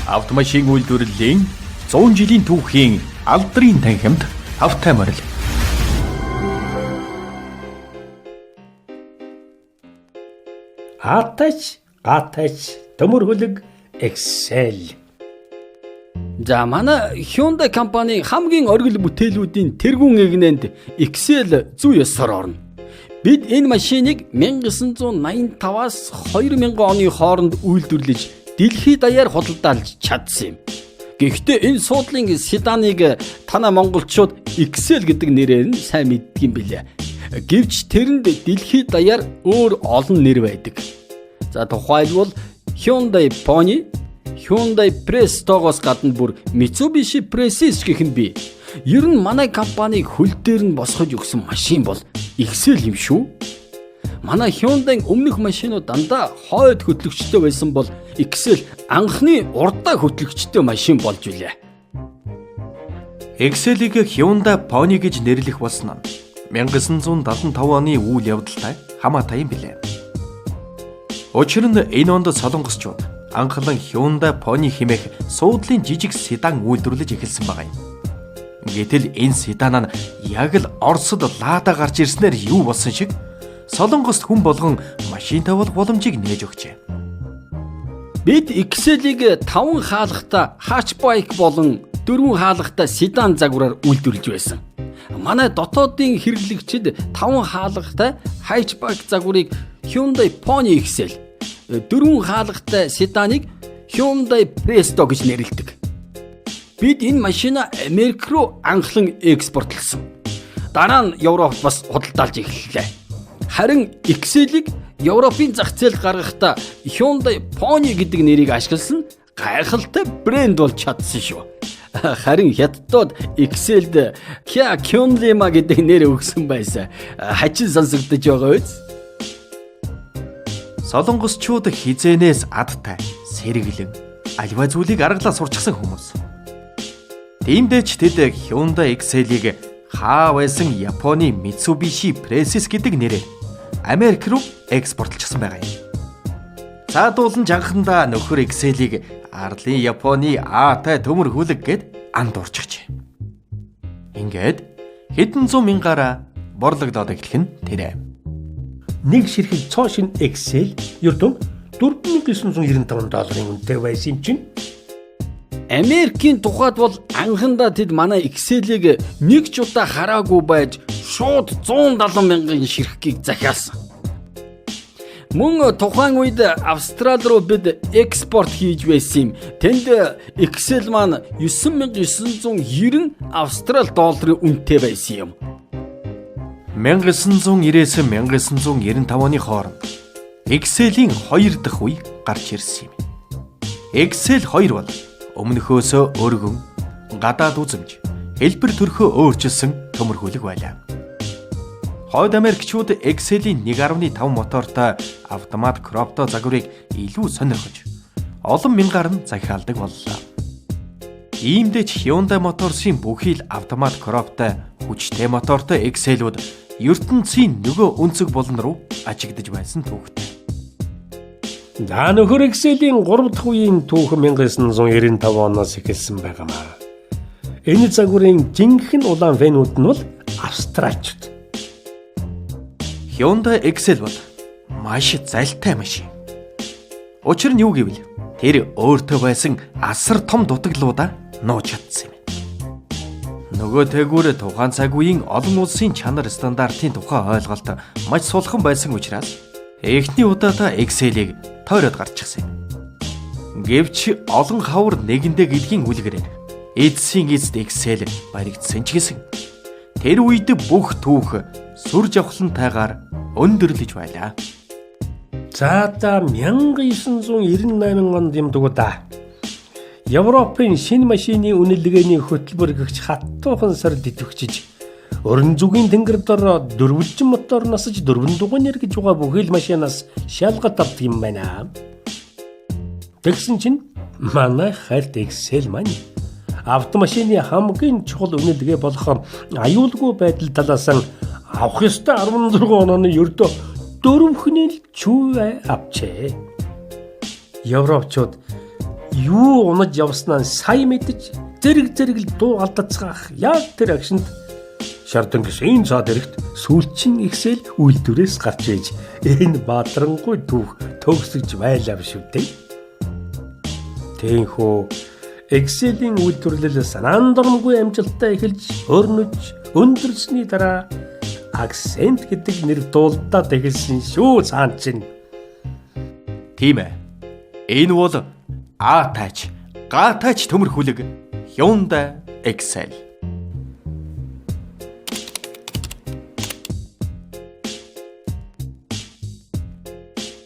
Автомашин үйлдвэрлэлийн 100 жилийн түүхийн алдрын танхимд тавтай морил. Атач, гатач, төмөр хөлөг Excel. За манай Hyundai компани хамгийн оргил бүтээлүүдийн тэргүүн эгнээнд Excel зүй ёсоор орно. Бид энэ машиныг 1985-аас 2000 оны хооронд үйлдвэрлэж дэлхий даяар худалдаалж чадсан юм. Гэхдээ энэ суудлын седаныг танай монголчууд Excel гэдэг нэрээр нь сайн мэддэг юм билээ. Гэвч тэрэнд дэлхий даяар өөр олон нэр байдаг. За тухайлбал Hyundai Pony, Hyundai Presto-гоос гадна бүр Mitsubishi Precis гэх нь бий. Ер нь манай компаниг хөл дээр нь босгож өгсөн машин бол Excel юм шүү. Манай Hyundai-н өмнөх машинууд дандаа хойд хөтлөгчтэй байсан бол Excel анхны урдаа хөтлөгчтэй машин болж билээ. Excel-ийг Hyundai Pony гэж нэрлэх болсон нь 1975 оны үйл явдалтай хамаатай юм билээ. Учир нь энэ онд солонгосчууд анхлан Hyundai Pony хэмээх суудлын жижиг седан үйлдвэрлэж эхэлсэн байгаа юм. Гэтэл энэ седан нь яг л Оросд Лада гарч ирснээр юу болсон шиг Солонгост хүн болгон машинтай болох боломжийг нээж өгчээ. Бид Excel-ийг 5 хаалгатай hatchback болон 4 хаалгатай седан загвараар үйлдвэрлэж байсан. Манай дотоодын хэрэглэгчид 5 хаалгатай hatchback загварыг Hyundai Pony Excel, 4 хаалгатай седаныг Hyundai Presto гэж нэрлэдэг. Бид энэ машина Америк руу анхлан экспортлсон. Дараа нь Европт бас худалдаалж эхэллээ. Харин Excel-ийг Европын зах зээлд гаргахдаа Hyundai Pony гэдэг нэрийг ашигласан гайхалтай брэнд болж чадсан шүү. Харин хятадууд Excel-д Kia Kyunlima гэдэг нэр өгсөн байсан. Хачин сонсогдож байгаа биз? Солонгосчууд хизээнээс адтай, сэргэлэн, аливаа зүйлийг аргалаа сурчсан хүмүүс. Тиймдээ ч тэд Hyundai Excel-ийг хаа байсан Японы Mitsubishi Precis гэдэг нэрээр Америк руу экспортлчихсан байгаа юм. Цаадуулан жанхандаа нөхөр Excel-ийг арлын Японы Аатай төмөр хүлэг гэд андуурчихжээ. Ингээд хэдэн зуун мянгаараа борлогдоод эхлэх нь тэрэ. Нэг ширхэг цоо шин Excel ердөө 4995 долларын үнэтэй байсан юм чинь. Америкийн тухайд бол анхандаа тэд манай Excel-ийг нэг ч удаа хараагүй байж шууд 170 мянган ширхгийг захиалсан. Мөн тухайн үед Австрали руу бид экспорт хийж байсан юм. Тэнд Excel маань 9990 Австрали долларын үнэтэй байсан юм. 1990-ээс 1995 оны хооронд Excel-ийн 2 дахь үе гарч ирсэн юм. Excel 2 бол өмнөхөөсөө өргөн, гадаад үзэмж, хэлбэр төрхөө өөрчилсөн төмөр хөлөг байлаа. Хойд Америкчууд Excel-ийн 1.5 мотортой автомат кропто загварыг илүү сонирхож олон мянгаар нь захиалдаг боллоо. Иймдээ ч Hyundai Motors-ийн бүхий л автомат кроптой хүчтэй мотортой Excel-үүд ертөнцийн нөгөө өнцөг булан руу ажигдаж байсан түүхтэй. За нөхөр Excel-ийн 3 дахь үеийн түүх 1995 оноос эхэлсэн байгаамаа. Энэ загварын жинхэнэ улаан фэнүүд нь бол австралчууд. Hyundai Excel бол маш залтай машин. Учир нь юу гэвэл тэр өөртөө байсан асар том дутагдлуудаа нууж чадсан юм. Нөгөө тэгүүр тухайн цаг үеийн олон улсын чанар стандартын тухай ойлголт маш сулхан байсан учраас эхний удаадаа Excel-ийг тойроод гарчихсан юм. Гэвч олон хавар нэгэндээ гэдгийн үлгэрээр эцсийн эцэд Excel баригдсан ч гэсэн тэр үед бүх түүх сүр жавхлантайгаар өндөрлөж байлаа. За за 1998 онд юм дгүү да. Европын шинэ машины үнэлгээний хөтөлбөр гэгч хаттуухан сард идэвхжиж өрн зүгийн тэнгэр дор дөрвөлжин мотор насаж дөрвөн дугуйн эргэж байгаа бүхэл машинаас шалгалт авдаг юм байна. Тэгсэн чинь манай хайрт Excel маань автомашины хамгийн чухал үнэлгээ болох аюулгүй байдал талаас нь авах ёстой 16 онооны ердөө дөрвөхний л чүү авчээ. Европчууд Юу унаж явснаа сая мэдэж зэрэг зэрэг л дуу алдацгаах яг тэр агшинд Шардангийн цаад эрэгт сүүлчин Excel үйлдвэрээс гарч ээж энэ бадрангуй түүх төгсөж байлаа биш үү дээ. Тэнхүү Excel-ийн үйлдвэрлэл санаан дормгүй амжилттай эхэлж өрнөж өндөрсний дараа Accent гэдэг нэр дуулдаад эхэлсэн шүү цаан чинь. Тийм ээ. Энэ бол А таач, Г таач төмөр хүлэг Hyundai Excel.